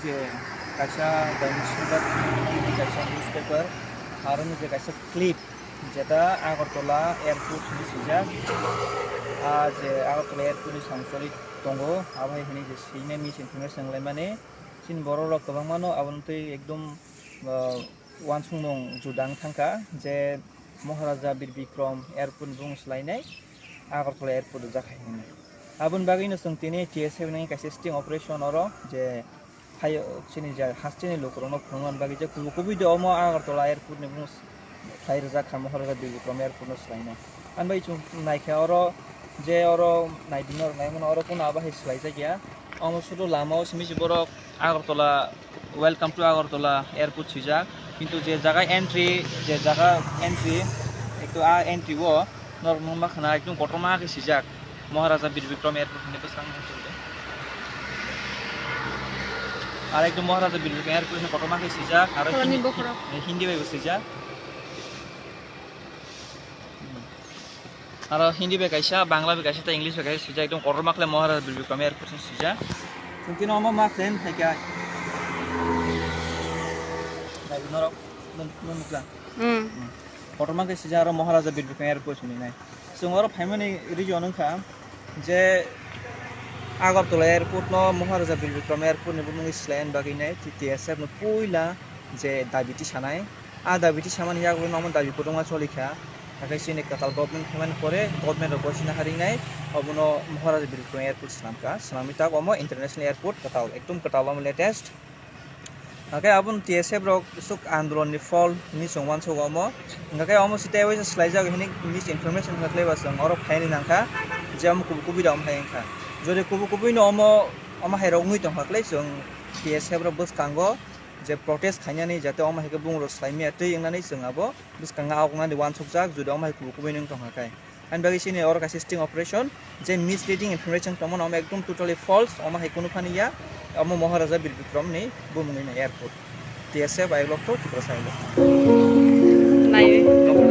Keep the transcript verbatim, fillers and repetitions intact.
Je kaisa Dainik Sonbad, kaisa newspaper, aro ni je kaisa clip, jeta Agartala Airport hinwi swijak. A je Agartala Airport ni samsori tongo, abo hai hinwi je swinai misinformation wnglaimani. Chini borok rok kwbangma no aboni twi ekdom, ah, uansukmung juda wng thangkha je Maharaja Bir Bikram Airport ni bumung swlainai Agartala Airport rijak hai hinwi. Aboni bagwino chwng tini T S F ni kaisa sting operation oro je hai chini je hasteni lukurokno phunukna bagwi je kubui kubui de omo Agartala Airport ni bumung khlai rijak kha Maharaja Bir Bikram Airport no swlainai. Ani bai chwng naikha oro je oro naidi norok naimano oro kunu abo hai swlaijak ya. Omo sudu lama o simi se borok Agartala, "Welcome to Agartala Airport" swijak. Kintu je jaga entry, je jaga entry, ekto a entry o norok nukma khna ekdom kotorma khe swijak Maharaja Bir Bikram Airport hinwi bwskango. Ar ekdom Maharaja Bir Bikram Airport hinwi kotorma khe swijak, aro Hindi, Hindi bai bo swijak. Aro Hindi bai kaisa, Bangla bai kaisa, tei English bai kaisa swijak, ekdom kotorma khlai Maharaja Bir Bikram Airport hinwi swijak. Chwng tini omo ma khlai hai kha. Nai norok, nung, nung nukla. Hmm. Kotorma khe swijak aro Maharaja Bir Bikram Airport hinwi nai. Chwng oro phaimani reason wngkha je Agartala Airport no Maharaja Bir Bikram Airport ni bumungwi swlaina bagwi nai T S F no puila je dabi tisanai. A dabi tisamani yagulo omo dabi kwbangma cholikha. Hakhe chini kwtal government phaimani pore government rok gosina harinai obono Maharaja Bir Bikram Airport swnamkha. Swnamwi tak omo international airport kwtal, ekdom kwtal omo latest. Hakhe aboni T S F rok swk andolon ni phol hinwi chwng uansukgo omo. Hwnkhe omo se tei waisa swlaijak hinwi misinformation wngkha khlaiba chwng oro phaini nangkha je omo kubui kubui da omo hai wngkha. Jodi kubui kubui no omo, omo hai rok wngwi tongkha khlai chwng T S F rok bwskango je protest khainani jate omo hai khe bumung rok swlaimaya twi wngnani chwng abo bwskango augnani uansukjak jodi omo hai kubui kubui no wng tongkha khe. Ani bagwi chini oro kaisa sting operation je misleading information tongmani omo ekdom totally false, omo hai kunu phani ya, omo Maharaja Bir Bikram ni bumungni airport. T S F ayok lokto, Tiprasa ayok lokto. Naiwi.